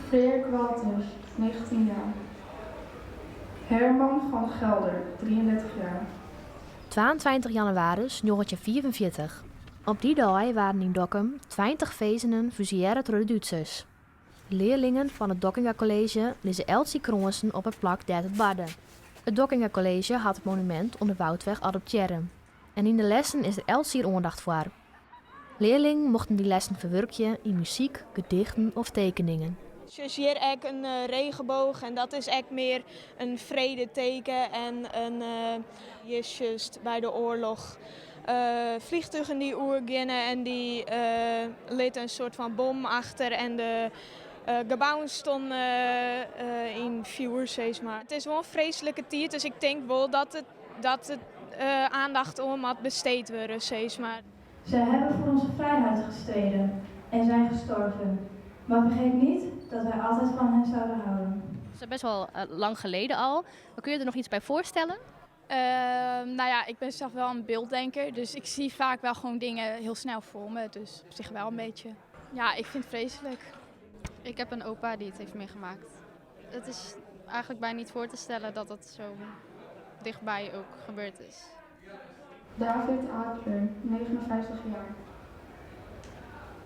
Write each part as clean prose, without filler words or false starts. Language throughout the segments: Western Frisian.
Freerk Walters, 19 jaar. Herman van Gelder, 33 jaar. 22 jannewaris 1945. Op dy dei waarden yn Dokkum 20 finzenen fusillearre troch de Dútsers. Learlingen fan it Dockinga College lizze elts krânsen op it plak dêr't it barde. It Dockinga College hat it monumint oan de Woudweg adoptearre. En yn de lessen is der elts jier oandacht foar. Learlingen mochten dy lessen ferwurkje yn muzyk, gedichten of tekeningen. Dus hjir ek in regenboog en dat is ek mear in fredeteken en in hjir just by de oarloch vliegtuigen dy't oergeane en dy litte in soart fan bom achter en de gebouwen stonden yn fjoer, sis mar. It is wol in freeslike tiid, dus ik tink wol dat it oandacht oan moat besteed wurde, sis mar. Zij hebben voor onze vrijheid gestreden en zijn gestorven. Maar vergeet niet dat wij altijd van hen zouden houden. Dat is best wel lang geleden al. Maar kun je er nog iets bij voorstellen? Nou ja, ik ben zelf wel een beelddenker, dus ik zie vaak wel gewoon dingen heel snel voor me. Dus op zich wel een beetje. Ja, ik vind het vreselijk. Ik heb een opa die het heeft meegemaakt. Het is eigenlijk bijna niet voor te stellen dat dat zo dichtbij ook gebeurd is. David Adler, 59 jaar.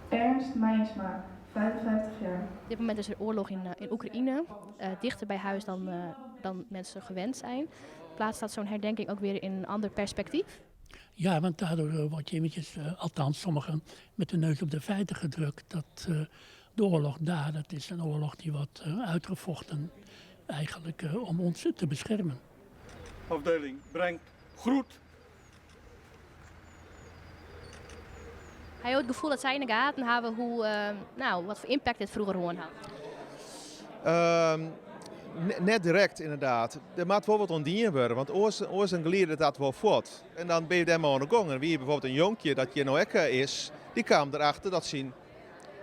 Ernst Meinsma, 55 jaar. Op dit moment is er oorlog in Oekraïne. Dichter bij huis dan mensen gewend zijn. Plaatst dat zo'n herdenking ook weer in een ander perspectief? Ja, want daardoor word je eventjes, althans sommigen, met de neus op de feiten gedrukt. Dat de oorlog daar, dat is een oorlog die wordt uitgevochten eigenlijk om ons te beschermen. Afdeling brengt groet. Hy hat it gefoel dat sy yn de gaten hawwe hoe, nou, wat foar impact dit froeger hân hat? Net direkt inderdaad. Der moat wol wat oan dien wurde, want oars dan glidet dat wol fuort. En dan binne je dêrmei oan de gong. En wie bijvoorbeeld in jonkje dat hjir no ek is, dy kaam derachter dat syn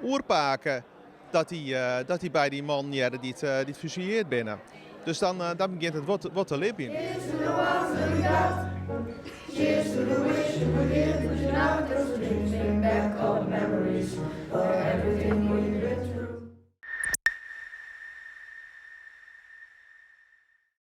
oerpake dat dy by dy man hearde dy't fusillearre binne. Dus dan begjint it wat te libjen. Cheers to the ones that we got. Cheers to the wish you were here, but you're not.